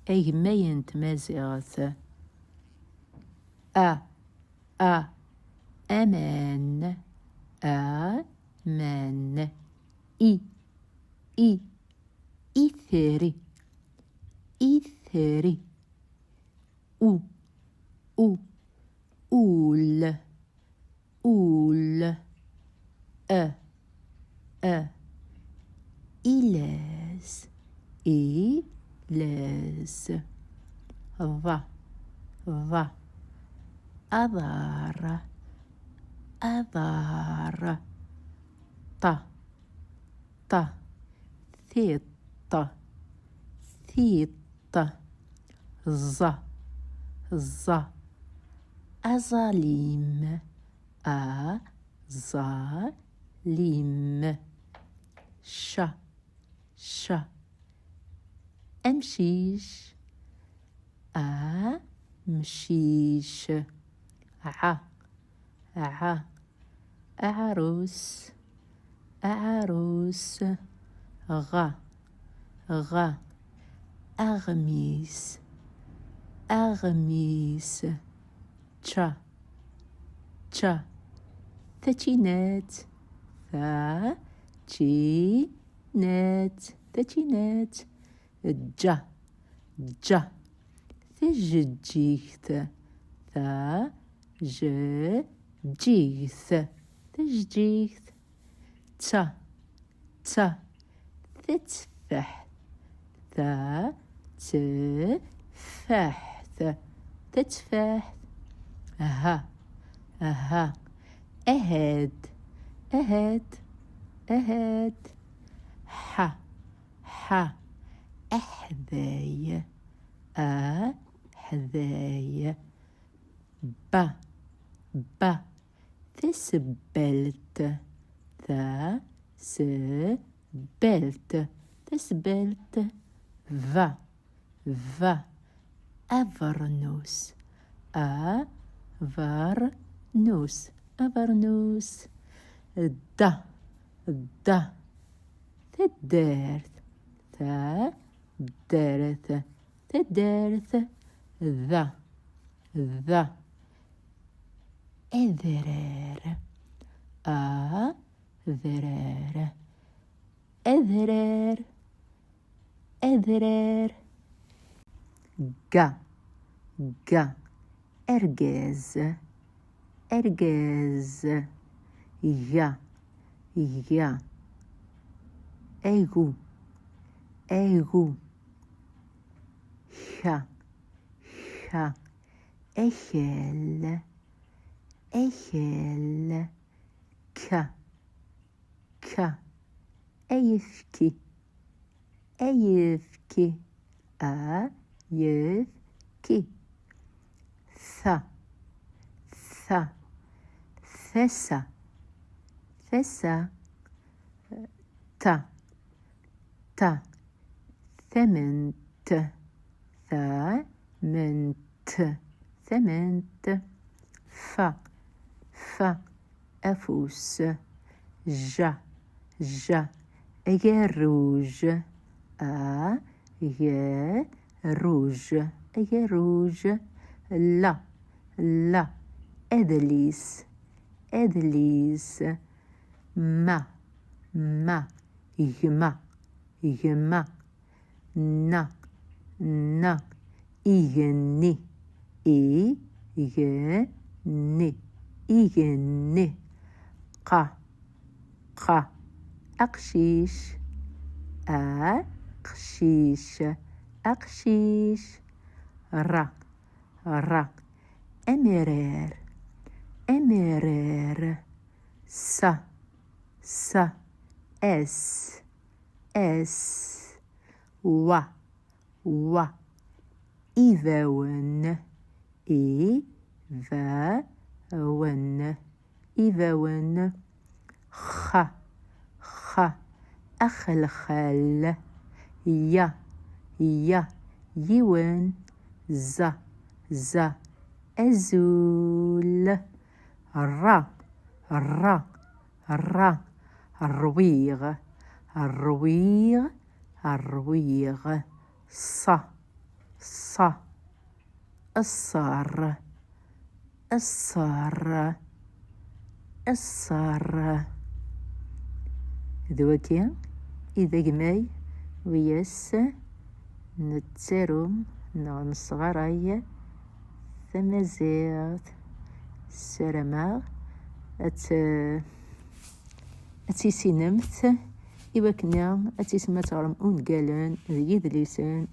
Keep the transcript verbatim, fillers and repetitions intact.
Agemmay n tmaziɣt. A, a, aman, aman. I, i, itri, itri. U, u, ul, ul. A, a, iles, iles. Ḍa, ḍa, aḍar, aḍar. Ṭa, ṭa, tiṭ, tiṭ. Ẓa, ẓa, aẓalim, aẓalim. Ca, ca, amcic, amcic. Ɛ, ɛ, aɛrus, aɛrus. Ɣa, ɣa, aɣmis, aɣmis. Ča, ča, tačinat, tačinat, tačinat. Ǧa, ǧa, tajeǧǧigt, tajeǧǧigt, tajeǧǧigt. Tta, tta, tatteffaḥt, tatteffaḥt, tatteffaḥt. Ha, ha, ahad, ahad, ahad. Ḥa, ḥa, aḥday, aḥday. Ba, ba, tasebbalt, tasebbalt, tasebbalt. Va, va, abernus, abernus, abernus. Da, da, taddart, taddart, taddart. Da, da, adrar, adrar, adrar, adrar. Ga, ga, argaz, argaz. Ga, ga, agu, agu. Xa, xa, akal, akal. Ka, ka, ayefki, ayefki, ayefki. Tha, tha, tasa, tasa. Ta, ta, tament, tament, tament. Fa, fa, afus. Ja, ja, agerruj, agerruj, agerruj. La, la, adlis, adlis. Ma, ma, gma, gma. Na, na, igenni, igenni, igenni. Qa, qa, aqcic, aqcic, aqcic. Ra, ra, amrar, amrar. Sa, sa, as, as. Wa, wa, ibawen, ibawen, ibawen. Xa, xa, axelxal. Ya, ya, yiwen. Za, za, azul. Ra, ra, ra, rwiɣ, rwiɣ, rwiɣ. Ṣa, ṭa, aṣṣar, aṣṣar, aṣṣar. D wagi i d agmay uyas nettaru neɣ nesɣaray tamaziɣt. Ssarameɣ ad t- ad tt-issinemt i wakken ad tisem ad teɣrem ungalen d yidlisen